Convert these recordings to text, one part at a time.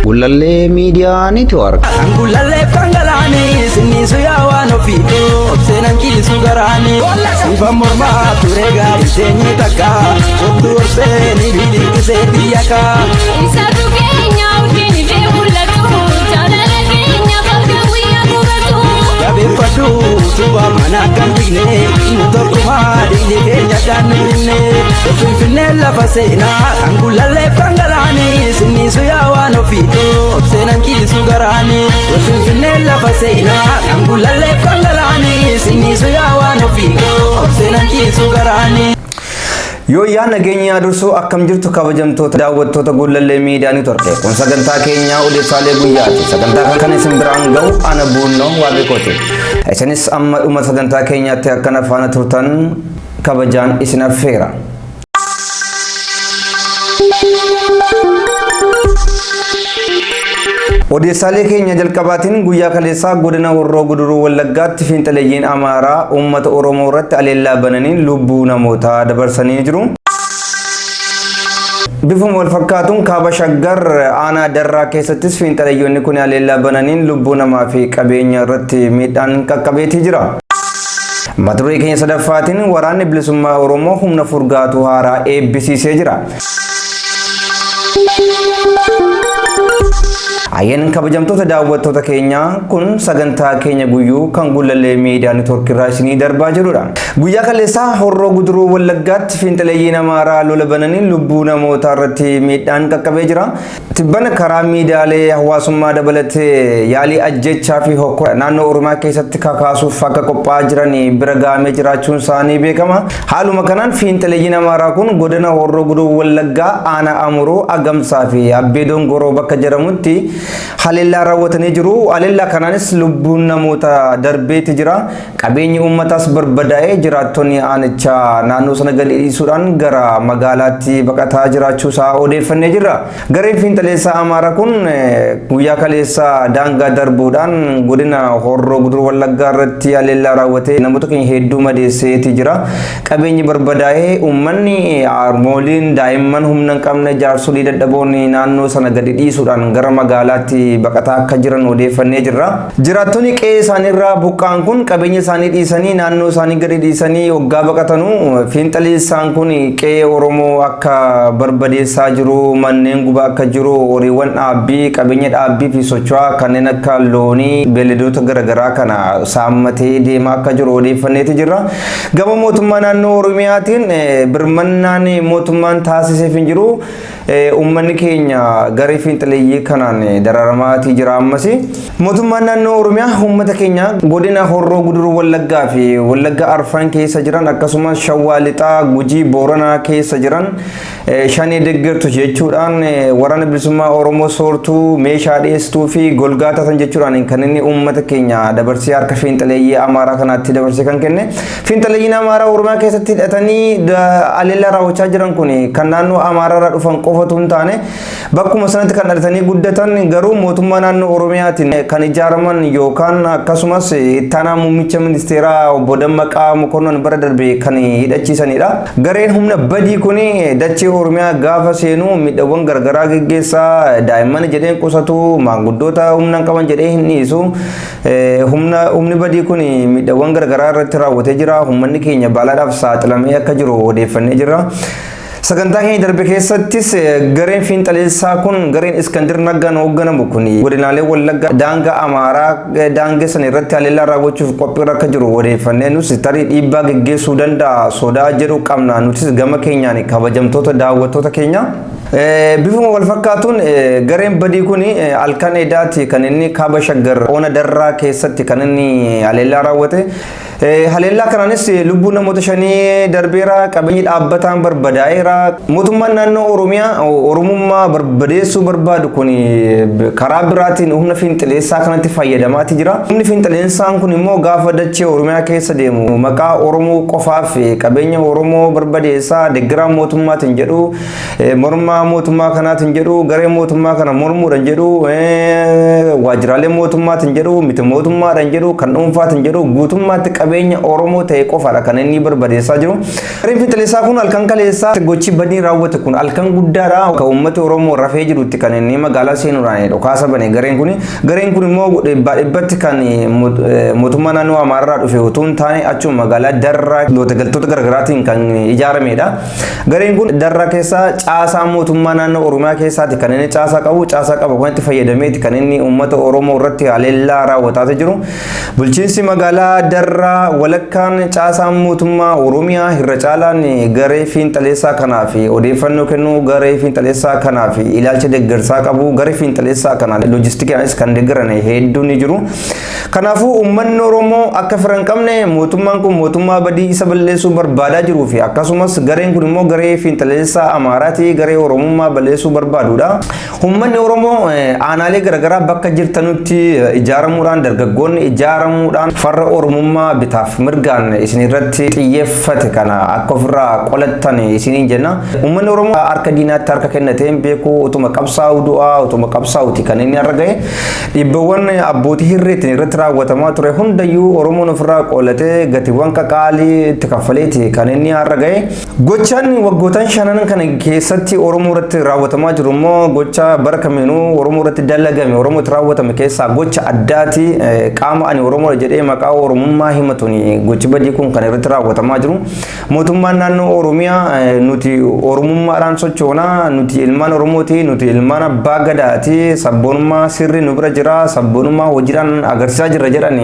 Gullallee Miidiyaa Neetwoork. Gullallee fangalaanii sinniisu yaa waan ofiitu obseenan ciisu garaanii siifan mormaa ture gaarii teenyee takka kottu obseenii biliqisee biyya kaa. Isaatu keenya wajjin ifee mul'atu jaalala keenya bakka guyyaa qubatu. Jabeeffadhu utubaa mana kan dhigne nu tokkumaa dhiigni keenya dhaan nu hinne Finfinnee lafa seenaa kan gullallee fangalaanii sinniisu yaa waan ofiitu obseenan ciisu garaanii Finfinnee lafa seenaa kan gullallee fangalaanii sinniisu yaa waan ofiitu obseenan ciisu garaanii. Yooyyaa nageenya dursuu akkam jirtu kabajamtoota daawwattoota Gullallee Miidiyaa Neetwoork. Kun sagantaa keenyaa odeessaalee guyyaati. Sagantaa kan isin biraan gahu ana Buunnoo Waaqeekooti. Isinis amma dhuma sagantaa keenyaatti akkana faana turtan kabajaan isin affeera. Odeessaalee keenya jalqabaatiin guyyaa kaleessaa godina Horroo Guduruu Wallaggaatti fiinxaleeyyiin Amaaraa uummata Oromoo irratti aleellaa bananiin lubbuu namootaa dabarsanii jiru. Bifuma wal fakkaatuun kaaba Shaggar aanaa Darraa keessattis fiinxaleeyyoonni kun aleellaa bananiin lubbuu namaa fi qabeenya irratti miidhaan qaqqabeetii jira. Mata duree keenya sadaffaatiin waraanni bilisummaa Oromoo humna furgaatuu haaraa eebbisiisee jira. Ayyeen kabajamtoota daawwattoota keenyaa kun sagantaa keenya guyyuu kan Gullallee Miidiyaa Neetwoork irraa isinii darbaa jirudha. Guyyaa kaleessaa Horroo Guduruu Wallaggaatti fiinxaleeyyiin Amaaraa lola bananiin lubbuu namootaa irratti miidhaan qaqqabee jira. Tibbana karaa miidiyaalee hawaasummaa dabalatee yaalii ajjechaa fi hokkora naannoo Oromiyaa keessatti kakaasuuf akka qophaa'aa jiran bira gahamee jiraachuun isaanii beekama. Haaluma kanaan fiinxaleeyyiin Amaaraa kun godina Horroo Guduruu Wallaggaa aanaa Amuruu Agamsaa fi Abbee Dongoroo bakka jedhamutti haleellaa raawwatanii jiru. Haleellaa kanaanis lubbuun namoota darbeeti jira. Qabeenyi uummataas barbadaa'ee jiraattonni aanichaa naannoo sana gadi dhiisuudhaan gara magaalaatti baqataa jiraachuu isaa odeeffannee jirra. Gareen fiinxaleessaa Amaaraa kun guyyaa kaleessaa daangaa darbuudhaan godina Horroo Guduruu Wallaggaa irratti haleellaa raawwatee namoota keenya hedduu madeesseeti jira. Qabeenyi barbadaa'ee uummanni harmooliin daa'imman humna hin qabne jaarsolii dadhaboon naannoo sana gadi dhiisuudhaan gara magaalaatti baqataa akka jiran odeeffannee jirra. Jiraattonni qe'ee isaaniirraa buqqa'an kun qabeenya isaanii dhiisanii naannoo isaanii gadi dhiisanii waggaa baqatanu fiinxaleessaan kun qe'ee Oromoo akka barbadeessaa jiru manneen gubaa akka jiru horiiwwan dhaabbii qabeenya dhaabbii fi socho'aa kanneen akka loonii beelladoota garaagaraa kana saammatee deemaa akka jiru odeeffanneeti jirra. Gama mootummaa naannoo Oromiyaatiin birmannaan mootummaan taasiseef hin jiru. Uummanni keenya garee fiinxaleeyyii kanaan dararamaatii jira ammas. Mootummaan naannoo Oromiyaa uummata keenya godina Horroo Guduruu Wallaggaa fi Wallagga Arfan keessa jiran akkasumas Shawaa Lixaa Gujii Booranaa keessa jiran shanee deggertu jechuudhaan waraana bilisummaa Oromoo soortuu meeshaa dhiyeessituu fi golgaa taatan jechuudhaan kan inni uummata keenya dabarsee harka fiinxaleeyyii Amaaraa kanaatti dabarsee kan kenne. Fiinxaleeyyiin Amaaraa Oromiyaa keessatti hidhatanii haleellaa raawwachaa jiran kun kan naannoo Amaaraa irraa dhufan qofatu hin taane bakkuma sanatti kan dhalatanii guddatan garuu mootummaa naannoo Oromiyaatiin kan ijaaraman yookaan akkasumas ittaanaa muummicha ministeeraa obbo Dammaqaa Mokonnon bara darbe kan hidhachiisanidha. Gareen humna badii kun dachee Oromiyaa gaafa seenu miidhawwan garagaraa geggeessaa daa'imman jedheen qusatu maanguddoota humna hin qaban jedhee hin dhiisu. Humna humni badii kun miidhawwan garagaraa irratti raawwatee jira. Uummanni keenya balaadhaaf saaxilamee akka jiru odeeffannee jirra. Sagantaa keenya darbe keessattis gareen fiinxaleessaa kun gareen Iskandir Naggaan hoogganamu kun godinaalee Wallaggaa daangaa Amaaraa daangessan irratti haleellaa raawwachuuf qophiirra akka jiru odeeffannee nus tarii dhiibbaa geggeessuu danda'a sodaa jedhu qabna nutis gama keenyaan kabajamtoota daawwattoota keenya. Bifuma wal fakkaatuun gareen badii kun halkan edaati kan inni kaaba Shaggar ona Darraa keessatti kan inni haleellaa raawwate. Haleellaa kanaanis lubbuun namoota shanii darbeera qabeenyi dhaabbataan barbadaa'eera. Mootummaan naannoo Oromiyaa Oromummaa barbadeessuu barbaadu kun karaa biraatiin humna fiinxileessaa kanatti fayyadamaati jira. Humni fiinxileessaan kun immoo gaafa dachee Oromiyaa keessa deemu maqaa Oromoo qofaaf qabeenya Oromoo barbadeessaa deeggaraa mootummaatiin jedhu mormaa mootummaa kanaatiin jedhu garee mootummaa kana mormuudhaan jedhu waajjiraalee mootummaatiin jedhu miti mootummaadhaan jedhu kan dhuunfaatiin jedhu guutummaatti qabeenya qabeenya Oromoo ta'e qofaadha kan inni barbadeessaa jiru. Gareen fiinxaleessaa kun halkan kaleessaa gochi badii raawwate kun halkan guddaadha. Kan uummati Oromoo rafee jirutti kan inni magaalaa seenuudhaan dhukaasa bane gareen kun. Gareen kun immoo dhibbaa dhibbatti kan mootummaa naannoo Amaaraarraa dhufe utuu hin taane achuma magaalaa Darraa loota galtoota garaagaraatiin kan ijaaramedha. Gareen kun Darraa keessaa caasaa mootummaa naannoo Oromiyaa keessaati kan inni caasaa qabu. Caasaa qabu kanatti fayyadameeti kan inni uummata Oromoo irratti haleellaa raawwataa jiru. Bulchiinsi magaalaa Darraa walakkaan caasaan mootummaa Oromiyaa irra caalaan garee fiinxaleessaa kanaaf odeeffannoo kennuu, garee fiinxaleessaa kanaaf ilaalcha deeggarsaa qabu, garee fiinxaleessaa kana loojistikiinis kan deeggaran hedduun ni jiru. Kanaafuu uummanni Oromoo akka fira hin qabne, mootummaan kun mootummaa badii isa balleessuu barbaadaa jiruu fi akkasumas gareen kun immoo garee fiinxaleessaa Amaaraati, garee Oromummaa balleessuu barbaadudha. Uummanni Oromoo aanaalee garaagaraa bakka jirtanutti ijaaramuudhaan, dargaggoonni ijaaramuudhaan farra Oromummaa bitaaf mirgaan isin irratti xiyyeeffate kana akka ofirraa qolattan isiniin jenna. Uummanni Oromoo harka diinaatti harka kennatee hin beeku. Utuma qabsaa'u du'aa, utuma qabsaa'uti kan inni har'a gahe. Dhiibbawwan abbootii hirreetiin irratti raawwatamaa ture hundayyuu Oromoon ofirraa qolatee gatiiwwan qaqaalii itti kaffaleeti kan inni har'a gahe. Gochaan waggootan shanan kana keessatti Oromoo irratti raawwatamaa jiru immoo gocha bara kamiinuu Oromoo irratti dalagame, Oromoo itti raawwatame keessaa gocha addaati. Qaama ani Oromoodha jedhee maqaa Oromummaa himatuun gochi badii kun kan irratti raawwatamaa jiru. Mootummaan naannoo Oromiyaa nuti Oromummaadhaan sochoonaa, nuti ilmaan Oromooti, nuti ilmaan abbaa gadaati, sabboonummaa sirri nu bira jira, sabboonummaa hojiidhaan agarsiisaa jirra jedhan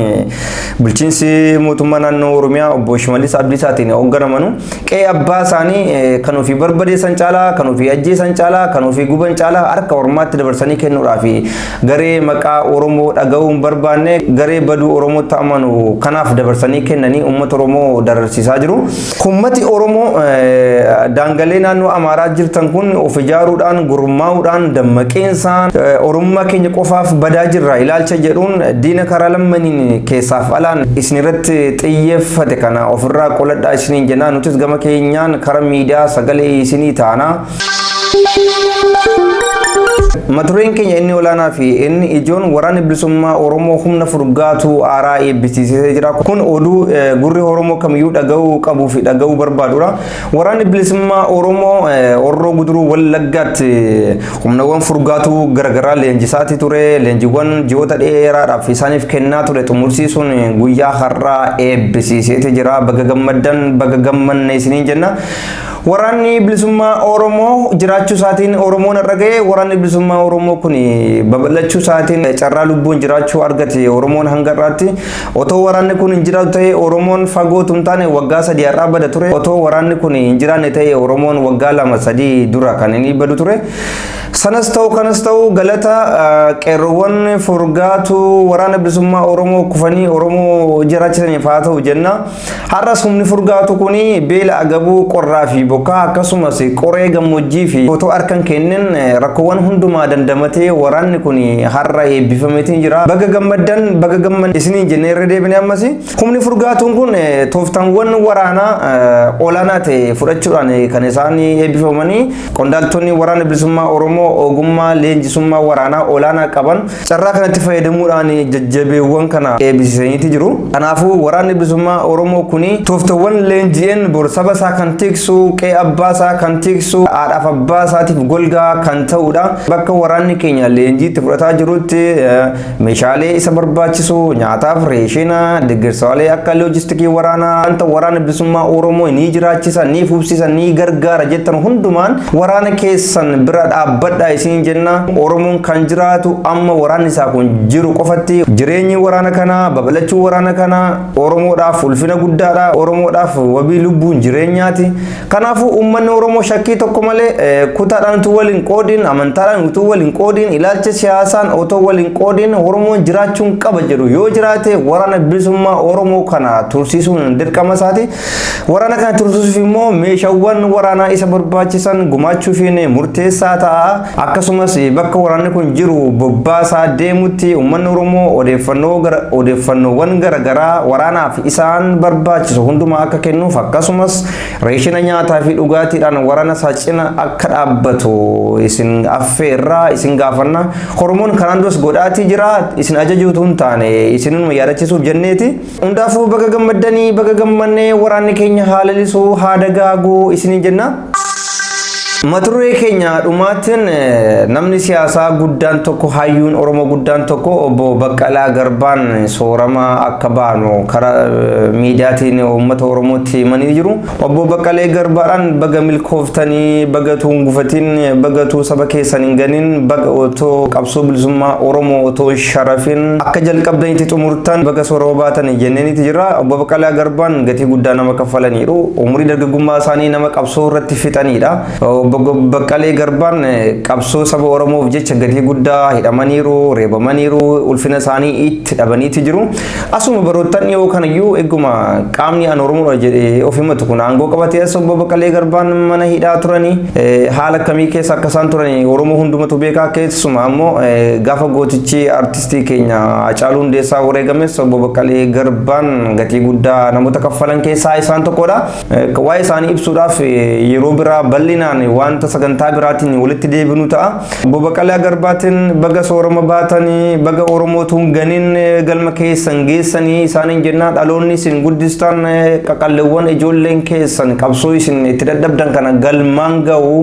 bulchiinsi mootummaa naannoo Oromiyaa obbo Shimallis Abdiisaatiin hoogganamanu. Qe'ee abbaa isaanii kan ofii barbadeessan caalaa, kan ofii ajjeesan caalaa, kan ofii guban caalaa harka ormaatti dabarsanii kennuudhaaf garee maqaa Oromoo dhaga'uu hin barbaanne, garee baduu Oromootti amanu kanaaf dabarsanii kennanii uummata Oromoo dararsiisaa jiru. Uummati Oromoo daangalee naannoo Amaaraa jirtan kun of ijaaruudhaan, gurmaa'uudhaan, dammaqiinsaan Oromummaa keenya qofaaf badaa jirra ilaalcha jedhuun diina karaa lammaniin keessaaf alaan isin irratti xiyyeeffate kana ofirraa qoladhaa isiniin jenna. Nutis gama keenyaan karaa miidiyaa sagalee isinii taana. Mata dureen keenya inni olaanaa fi inni ijoon waraanni bilisummaa Oromoo humna furgaatuu haaraa eebbisiisee jira. Kun oduu gurri Oromoo kamiyyuu dhaga'uu qabuu fi dhaga'uu barbaadudha. Waraanni bilisummaa Oromoo Horroo Guduruu Wallaggaatti humnawwan furgaatuu garaagaraa leenjisaati ture. Leenjiiwwan ji'oota dheeraadhaaf isaaniif kennaa ture xumursiisuun guyyaa har'aa eebbisiiseeti jira. Baga gammaddan, baga gammanne isiniin jenna. Waraanni bilisummaa Oromoo jiraachuu isaatiin Oromoon irra ga'e. Waraanni bilisummaa Oromoo kun babal'achuu isaatiin carraa lubbuun jiraachuu argate Oromoon hanga irraatti. Otoo waraanni kun hin jiraatu ta'e Oromoon fagoo tun taane waggaa 3 har'aa bada ture. Otoo waraanni kun hin jiraanne ta'e Oromoon waggaa 2 3 dura kan inni badu ture. Sanas ta'u kanas ta'u galata qeerroowwan furgaatu waraana bilisummaa Oromoo kufanii Oromoo jiraachisaniif haa ta'u jenna. Har'as humni furgaatu kun beela, agabuu, qorraa fi bokkaa akkasumas qoree gammoojjii fi otoo harkan kennin rakkoowwan hundumaa dandamatee waraanni kun har'a eebbifameetiin jira. Baga gammaddan, baga gammanne isiniin jennee irra deebine ammas. Humni furgaatuun kun tooftaawwan waraanaa olaanaa ta'e fudhachuudhaan kan isaan eebbifamanii. Qondaaltonni waraana bilisummaa Oromoo ogummaa leenjisummaa waraanaa olaanaa qaban carraa kanatti fayyadamuudhaan jajjabeewwan kana eebbisiisaniiti jiru. Kanaafuu waraanni bilisummaa Oromoo kun tooftaawwan leenji'een bor saba isaa kan tiksu, qe'ee abbaa isaa kan tiksu, haadhaaf abbaa isaatiif golgaa kan ta'udha. Bakka waraanni keenya leenjiitti fudhataa jirutti meeshaalee isa barbaachisu, nyaataaf reeshina, deeggarsaalee akka loojistikii waraanaa, wanta waraana bilisummaa Oromoo ni jiraachisa, ni fufsiisa, ni gargaara jettan hundumaan waraana keessan bira dhaabbadha isin jenna. Oromoon kan jiraatu amma waraanni isaa kun jiru qofatti. Jireenyi waraana kanaa, babal'achuu waraana kanaa Oromoodhaaf ulfina guddaadha. Oromoodhaaf wabii lubbuun jireenyaati. Kanaafuu uummanni Oromoo shakkii tokko malee kutaadhaan utuu waliin qoodin, amantaadhaan utuu waliin qoodin, ilaalcha siyaasaan otoo waliin qoodin Oromoon jiraachuun qaba jedhu yoo jiraate waraana bilisummaa Oromoo kana tursiisuun dirqama isaati. Waraana kana tursiisuuf immoo meeshaawwan waraanaa isa barbaachisan gumaachuufiin murteessaa ta'a. Akkasumas bakka waraanni kun jiru bobbaasaa deemutti uummanni Oromoo odeeffannoowwan garaagaraa waraanaaf isaan barbaachisu hundumaa akka kennuuf, akkasumas reeshina nyaataa Nyaataa fi dhugaatiidhaan waraana isaa cina akka dhaabbatu isin affeerraa, isin gaafanna. Oromoon kanaan duras godhaatii jira, isin ajajuutu hin taane, isinuma yaadachiisuuf jenneeti. Hundaafuu baga gammaddanii, baga gammannee, waraanni keenya haa lalisuu, haa dagaaguu isiniin jenna. Mata duree keenya dhumaatiin, namni siyaasaa guddaan tokko, hayyuun Oromoo guddaan tokko, obbo Baqqalaa Garbaan soorama akka baanu karaa miidiyaatiin uummata Oromootti himanii jiru. Obbo Baqqalee Garbaadhaan baga milkooftanii, baga tuun gufatiin, baga tuu saba keessan hin ganin, baga otoo qabsoo bilisummaa Oromoo otoo sharafin akka jalqabdanitti xumurtan, baga soorama baatanii jenneeniiti jira. Obbo Baqqalaa Garbaan gatii guddaa nama kaffalaniiru. Umurii dargaggummaa isaanii nama qabsoo irratti fixaniidha. Obbo Baqqalee Garbaan qabsoo saba Oromoof jecha gatii guddaa hidhamaniiru, reebamaniiru, ulfina isaanii itti dhabaniiti jiru. Asuma baroottan dhiyoo kanayyuu egguma qaamni an Oromoodha jedhee of himatu kun aangoo qabatee as obbo Baqqalee Garbaan mana hidhaa turanii, haala akkamii keessa akka isaan turanii Oromoo hundumatu beekaa. Keessumaa ammoo gaafa gootichi artistii keenya Hacaaluu Hundeessaa wareegames obbo Baqqalee Garbaan gatii guddaa namoota kaffalan keessaa isaan tokkodha. Waa'ee isaanii ibsuudhaaf yeroo biraa bal'inaan wanta sagantaa biraatiin walitti deebinu ta'a. Obbo Baqqalaa Garbaatiin baga soorama baatanii, baga Oromootuun ganin galma keessan geessanii isaaniin jennaa. Dhaloonni isin guddistan, qaqalleewwan ijoolleen keessan qabsoo isin itti dadhabdan kana galmaan ga'u.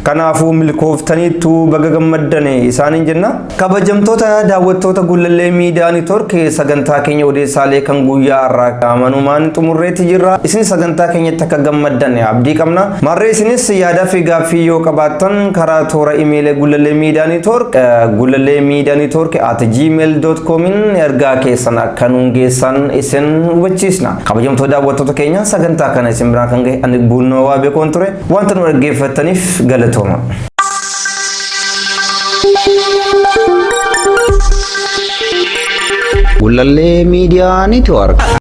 Kanaafuu milkooftaniittu, baga gammaddan isaaniin jenna. Kabajamtoota daawwattoota Gullallee Miidiyaa Network, sagantaa keenya odeessaalee kan guyyaa har'aa amanumaan xumurreetti jirra. Isin sagantaa keenyatti akka gammaddan abdii qabna. Marree isinis yaadaa fi gaaffii yoo qabaattan karaa toora imeelii Gullallee Miidiyaa Network, gullalleemidiyanetwork@gmail.comin ergaa keessan akka nuun geessan isin hubachiisna. Kabajamtoota daawwattoota keenya, sagantaa kana isin biraan kan gahe ani Buunnoo waa beekoon ture. Wanta nu dhaggeeffattaniif galatooma. Gullallee Miidiyaa Network.